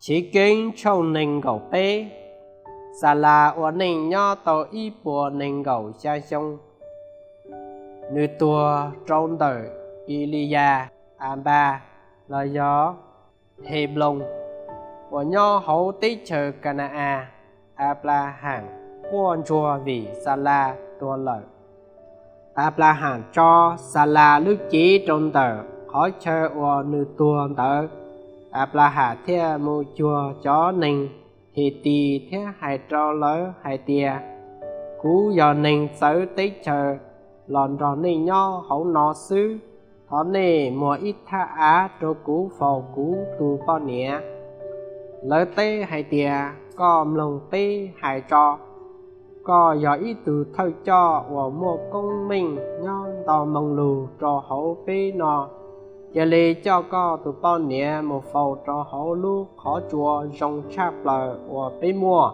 Chivkeeb tshooj nees nkaum peb. Xalas ua neej nyob tau ib puas nees nkaum xya xyoo. Nws tuag rau ntawm Kiliyas, Anpas, los yog Henploos, uas nyob hauv teb chaws Ka na-as. Anplahas quaj ntsuag vim Xalas tuag lawm. Anplahas tso Xalas lub cev rau ntawm qhov chaw uas nws tuag ntawd. Anplahas thiaj mus cuag cov neeg Hitis thiab hais rau lawv hais tias, Kuv yog neeg txawv teb chaws los nrog nej nyob hauv no xwb. Thov nej muag ib thaj av rau kuv faus kuv tus poj niam. Lawv teb hais tias, Koj mloog peb hais tso. Koj yog ib tug thawj coj uas muaj koob meej nyob nto moo lug rau hauv peb no. Cia li coj koj tus poj niam mus faus rau hauv lub qhov tsua zoo tshaj plaws uas peb muaj.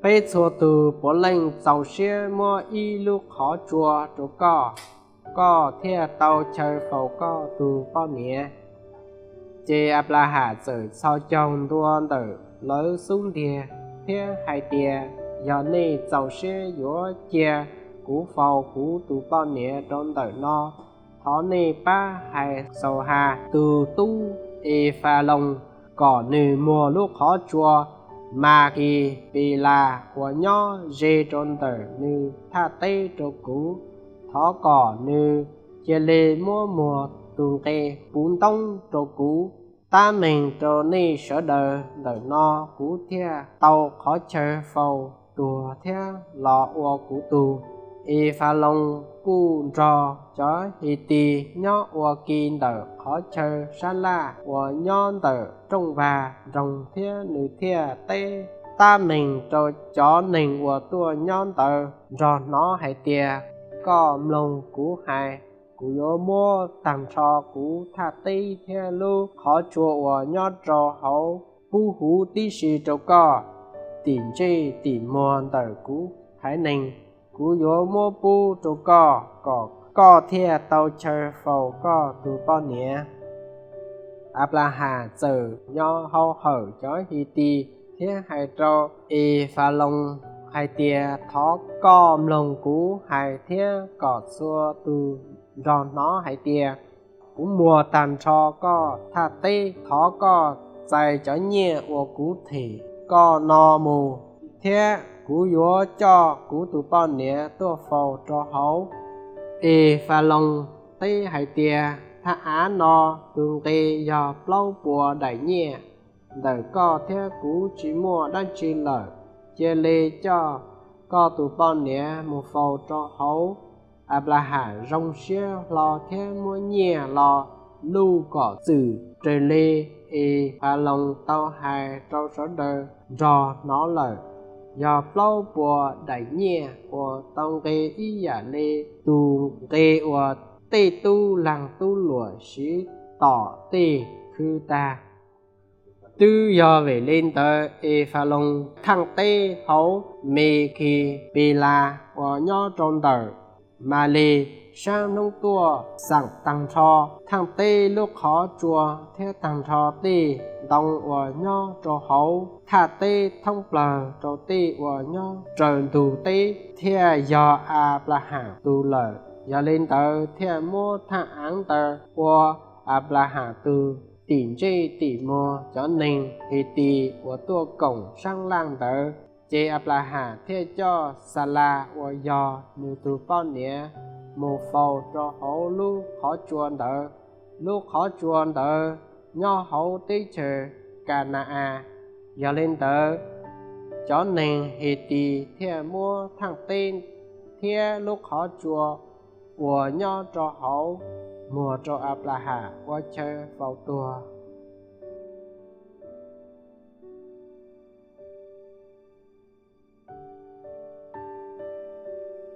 Peb txhua tus puav leej txaus siab muab ib lub qhov tsua rau koj, koj thiaj tau chaw faus koj tus poj niam. Ces Anplahas txawm txhos caug ntua ntawm lawv xub ntiag thiab hais tias, Yog nej txaus siab yuav cia kuv faus kuv tus poj niam rau ntawm no, thov nej pab hais Xauhas tus tub Efaloos kom nws muag lub qhov tsua Makipela uas nyob ze rau ntawm nws thaj teb rau kuv. Thov kom nws cia li muab muag tus nqe puv ntoob rau kuv. Tab meeg rau nej sawv daws ntawm no, kuv thiaj tau qhov chaw faus tuag thiab los ua kuv tug. Efaloos kuj nrog cov Hitis nyob ua ke ntawm qhov chaw sab laj uas nyob ntawm rooj vag nroog thiab nws thiaj teb tab meeg rau cov neeg uas tuaj nyob ntawd nrog hnov hais tias, Koj mloog kuv hais, kuv yuav muab tag nrho kuv thaj teb thiab lub qhov tsua uas nyob rau hauv pub huv tib si rau koj, tim ntsej tim muag ntawm kuv haiv neeg. Kuv yuav muab pub rau koj kom koj thiaj tau chaw faus koj tus poj niam. Anplahas txawm nyo hau hawm cov Hitis thiab hais rau Efaloos hais tias, Thov koj mloog kuv hais thiab kom txhua tus nrog hnov hais tias, kuv muag tag nrho koj thaj teb. Thov koj txais cov nyiaj uas kuv them koj no mus, thiab kuv yuav coj kuv tus poj niam tuaj faus rau hauv. Efaloos teb hais tias, Thaj av no tus nqe yog plaub puas daim nyiaj. Ntawm koj thiab kuv tsis muaj dab tsi lawm. Cia li coj koj tus poj niam mus faus rau hauv. Anplahas zoo siab hlo thiab muab nyiaj los luj kom txwm raws li Efaloos tau hais rau sawv daws nrog hnov lawm, yog plaub puas daim nyiaj uas tau nqe ib yam li tus nqe uas tej tub laag tub luam siv tom tej khw tag. Twb yog vim li ntawd Efaloos thaaj teb hauv Mekipelas uas nyob rau ntawm Malis sab hnub tuaj xaam taag nrho thaaj teb lub qhov tsua thiab taag nrho tej ntoo uas nyob rau hauv thaj teb thoob plawg rau tej uas nyob raws ntug teb, thiaj yog Anplahas tug lawm. Yog li ntawd thiaj muab thaaj aav ntawd ua Anplahas tug. Tim ntsej tim muag cov neeg Hitis uas tuaj koom saab laj ntawd, ces Anplahas thiaj coj Xalas uas yog nws tug poj niam mus faus rau hauv lub qhov tsua ntawd. Lub qhov tsua ntawd nyob hauv teb chaws Ka na-as. Yog li ntawd, cov neeg Hitis thiaj muab thaaj teb thiab lub qhov tsua uas nyob rau hauv muag rau Anplahas ua chaw faus tuag.